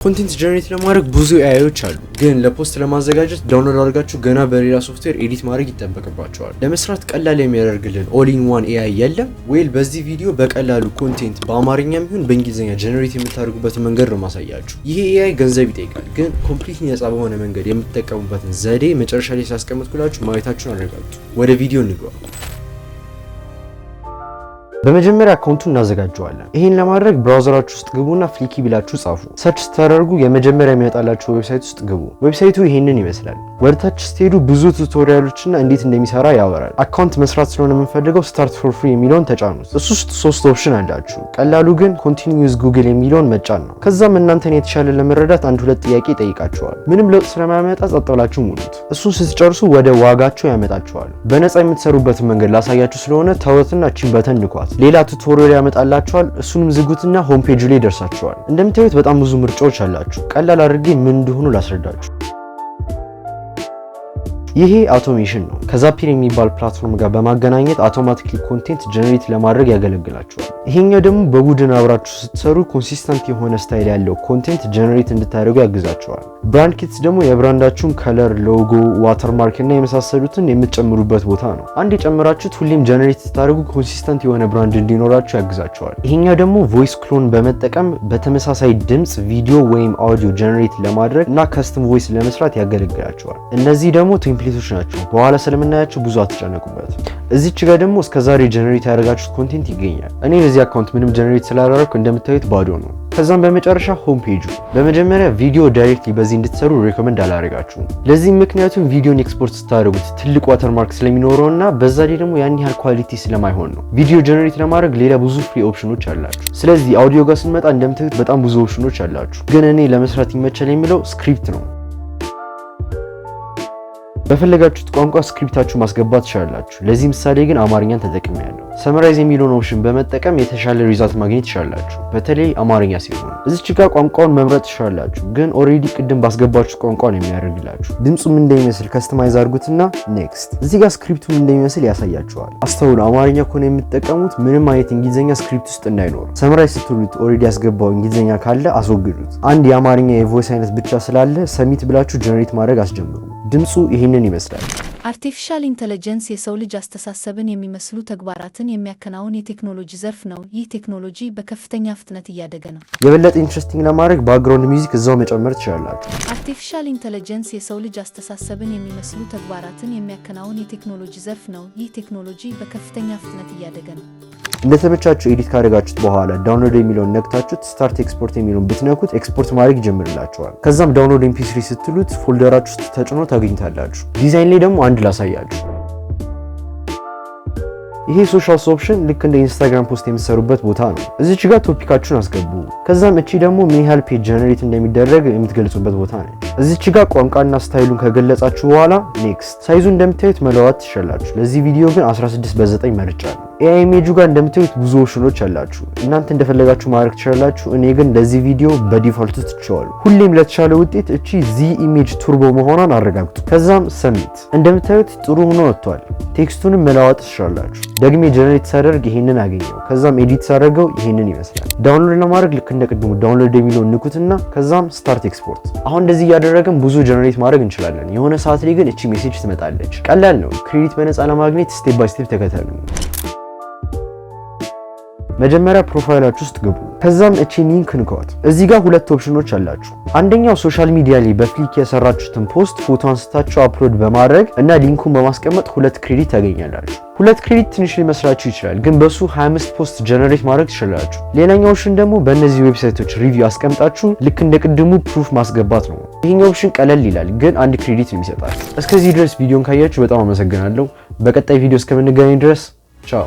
Content generate ለማድረግ ብዙ AI ዎች አሉ፣ ግን ለ post ለማዘጋጀት download አድርጋችሁ ገና በሌላ software edit ማድረግ ይጠበቅባችኋል። ለመስራት ቀላል የሚያደርግልን all in one AI የለም። Well፣ በዚህ ቪዲዮ በቀላሉ content በአማርኛም ይሁን በእንግሊዝኛ generate የምታደርጉበትን መንገድ ነው ማሳያችሁ። ይሄ AI ገንዘብ ይጠይቃል፣ ግን completely ነጻ በሆነ መንገድ የምትጠቀሙበትን ዘዴ መጨረሻ ላይ ሳስቀምጥኩላችሁ ማየታችሁን አረጋግጡ። ወደ ቪዲዮ እንግባ። በመጀመሪያ account ኡን እናዘጋጀዋለን። ይህን ለማድረግ browser ኣችሁ ውስጥ ግቡና Fliki ብላችሁ ጻፉ። Search ስታደርጉ የመጀመሪያ የሚመጣላችሁ website ውስጥ ግቡ። Website ኡ ይህንን ይመስላል። ወደታች ስትሄዱ ብዙ tutorial ኦችና እንዴት እንደሚሰራ ያወራል። Account መስራት ስለሆነ የምንፈልገው start for free የሚለውን ተጫኑት። እሱ ውስጥ ሶስት option አላችሁ። ቀላሉ ግን continue with Google የሚለውን መጫን ነው። ከዛም እናንተን የተሻለ ለመረዳት አንድ ሁለት ጥያቄ ይጠይቃችኋል። ምንም ለውጥ ስለማያመጣ ጸጥ ብላችሁ ሙሉት። እሱን ስትጨርሱ ወደ ዋጋቸው ያመጣችኋል። በነፃ የምትሰሩበትን መንገድ ላሳያችሁ ስለሆነ ተወትና እቺን button ንኳት። ሌላ tutorial ያመጣላችኋል። እሱንም ዝጉትና home page ላይ ደርሳችኋል። እንደምታዩት በጣም ብዙ ምርጫዎች አላችሁ። ቀላል አድርጌ ምን እንደሆኑ ላስረዳችሁ። ይሄ automation ነው። ከ Zapier የሚባል platform ጋር በማገናኘት automatically content generate ለማድረግ ያገለግላችኋል። ይሄኛው ደግሞ በቡድን አብራችሁ ስትሰሩ consistent የሆነ style ያለው content generate እንድታደርጉ ያግዛችኋል። Brand kits ደግሞ የ brand ኣችሁን color፣ logo፣ watermark እና የመሳሰሉትን የምትጨምሩበት ቦታ ነው። አንድ የጨመራችሁት ሁሌም generate ስታደርጉ consistent የሆነ brand እንዲኖራችሁ ያግዛችኋል። ይሄኛው ደግሞ voice clone በመጠቀም በተመሳሳይ ድምፅ ቪዲዮ ወይም audio generate ለማድረግ እና custom voice ለመስራት ያገለግላችኋል። እነዚህ ደግሞ template ኦች ናቸው። በኋላ ስለምናያቸው ብዙ አትጨነቁበት። እዚች ጋር ደግሞ እስከዛሬ generate ያደረጋችሁት content ይገኛል። እኔ በዚህ account ምንም generate ስላላደረኩ እንደምታዩት ባዶ ነው። ከዛም በመጨረሻ home page ኡ። በመጀመሪያ ቪዲዮ directly በዚህ እንድትሰሩ recommend አላደርጋችሁም። ለዚህም ምክንያቱም ቪዲዮን ኤክስፖርት ስታደርጉት ትልቅ watermark ስለሚኖረው እና በዛ ላይ ደግሞ ያን ያህል quality ስለማይሆን ነው። ቪዲዮ generate ለማድረግ ሌላ ብዙ free option ኖች አላችሁ። ስለዚህ አውዲዮ ጋር ስንመጣ እንደምታዩት በጣም ብዙ option ኖች አላችሁ። ግን እኔ ለመስራት ይመቻል የሚለው script ነው። በፈለጋችሁት ቋንቋ script ኣችሁ ማስገባት ትችላላችሁ። ለዚህ ምሳሌ ግን አማርኛን ተጠቅሜያለሁ። Summarize የሚለውን option በመጠቀም የተሻለ result ማግኘት ትችላላችሁ፣ በተለይ አማርኛ ሲሆን። እዚች ጋር ቋንቋውን መምረጥ ትችላላችሁ፣ ግን already ቅድም ባስገባችሁ ቋንቋ ነው የሚያደርግላችሁ። ድምፁ ምን እንደሚመስል customize አድርጉትና next። እዚህ ጋር script ኡ ምን እንደሚመስል ያሳያችኋል። አስተውሉ፣ አማርኛ ከሆነ የምትጠቀሙት ምንም አይነት እንግሊዝኛ script ውስጥ እንዳይኖር። Summarize ስትሉት already ያስገባው እንግሊዝኛ ካለ አስወግዱት። አንድ የአማርኛ የ voice አይነት ብቻ ስላለ submit ብላችሁ generate ማድረግ አስጀምሩ። ድምፁ ይህንን ይመስላል። Artificial intelligence የሰው ልጅ አስተሳሰብን የሚመስሉ ተግባራትን የሚያከናውን የቴክኖሎጂ ዘርፍ ነው። ይህ ቴክኖሎጂ በከፍተኛ ፍጥነት እያደገ ነው። የበለጠ interesting ለማድረግ background music እዛው መጨመር ትችላላችሁ። Artificial intelligence የሰው ልጅ አስተሳሰብን የሚመስሉ ተግባራትን የሚያከናውን የቴክኖሎጂ ዘርፍ ነው። ይህ ቴክኖሎጂ በከፍተኛ ፍጥነት እያደገ ነው። እንደተመቻችሁ edit ካደረጋችሁት በኋላ download የሚለውን ነክታችሁት start export የሚለውን ብትነኩት ኤክስፖርት ማድረግ ይጀምርላችኋል። ከዛም download MP3 ስትሉት folder ኣችሁ ውስጥ ተጭኖ ታገኙታላችሁ። ዲዛይን ላይ ደግሞ አንድ ላሳያችሁ። ይሄ socials option ልክ እንደ Instagram post የምትሰሩበት ቦታ ነው። እዚች ጋር topic ኣችሁን አስገቡ። ከዛም እቺ ደግሞ ምን ያህል page generate እንደሚደረግ የምትገልጹበት ቦታ ነች። እዚች ጋር ቋንቋና style ኡን ከገለጻችሁ በኋላ next። Size ኡ እንደምታዩት መለዋወጥ ትችላላችሁ። ለዚህ ቪዲዮ ግን 16 በ9 መርጫለሁ። AI image ኡ ጋር እንደምታዩት ብዙ option ኖች አላችሁ። እናንተ እንደፈለጋችሁ ማድረግ ትችላላችሁ። እኔ ግን ለዚህ ቪዲዮ በ default ኡ ትቼዋለሁ። ሁሌም ለተሻለ ውጤት እቺ Z image turbo መሆኗን አረጋግጡ። ከዛም submit። እንደምታዩት ጥሩ ሆኖ ወጥቷል። Text ኡንም መለዋወጥ ትችላላችሁ። ደግሜ generate ሳደርግ ይሄንን አገኘው። ከዛም edit ሳደርገው ይሄንን ይመስላል። Download ለማድረግ ልክ እንደ ቅድሙ download የሚለውን ንኩትና ከዛም start export። አሁን እንደዚህ እያደረግን ብዙ generate ማድረግ እንችላለን። የሆነ ሰዓት ላይ ግን እቺ message ትመጣለች። ቀላል ነው። Credit በነፃ ለማግኘት step by step ተከተሉ። መጀመሪያ profile ኣችሁ ውስጥ ግቡ። ከዛም እቺ link ንኳት። እዚህ ጋር ሁለት option ኖች አላችሁ። አንደኛው social media ላይ በ Fliki የሰራችሁትን post ፎቶ አንስታችሁ upload በማድረግ እና link ኡን በማስቀመጥ 2 credit ታገኛላችሁ። 2 credit ትንሽ ሊመስላችሁ ይችላል፣ ግን በሱ 25 post generate ማድረግ ትችላላችሁ። ሌላኛው option ደግሞ በእነዚህ website ኦች review አስቀምጣችሁ ልክ እንደ ቅድሙ proof ማስገባት ነው። ይሄኛው option ቀለል ይላል፣ ግን 1 credit ነው የሚሰጣችሁ። እስከዚህ ድረስ ቪዲዮን ካያችሁ በጣም አመሰግናለሁ። በቀጣይ ቪዲዮ እስከምንገናኝ ድረስ ቻው።